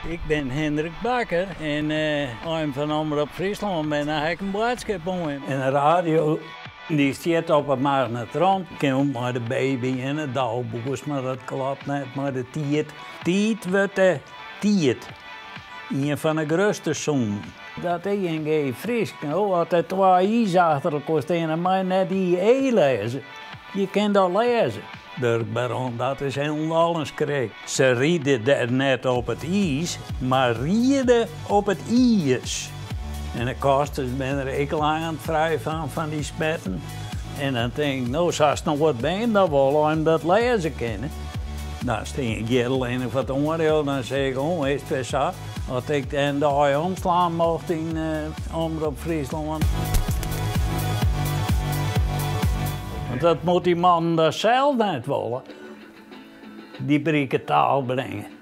Ik bin Hindrik Bakker en as jim fan Omrop Fryslân binne, dan ha ik in boadskip oan jim. En de radio dy stiet op 'e magnetron. Kin mei de baby en de doubûs, mar dat kloppet net mei de tiid. Tiid wurdt de tiid. Ien fan 'e grutste sûnden. Dat is gjin geef Frysk. No, as der twa i's achter elkoar steane, dan moatte je net IE lêze. Je kinne dat lêze. Durk Baron, dat is hielendal in skrik. Se ride der net op it iis, mar riede op it ies. En de kosters binne der ek lang frij fan, fan dy smetten. En dan tink ik, no sa snoad bin, dan wol immen dat lêze kinne. Dan stean ik hjir allinnich foar it oanrjocht, dan sis ik, oh, is it wer sa? As ik in dei omslaan mocht yn Omrop Fryslân. Want dat moat dy mannen dan sels net wolle, dy brike taal bringe.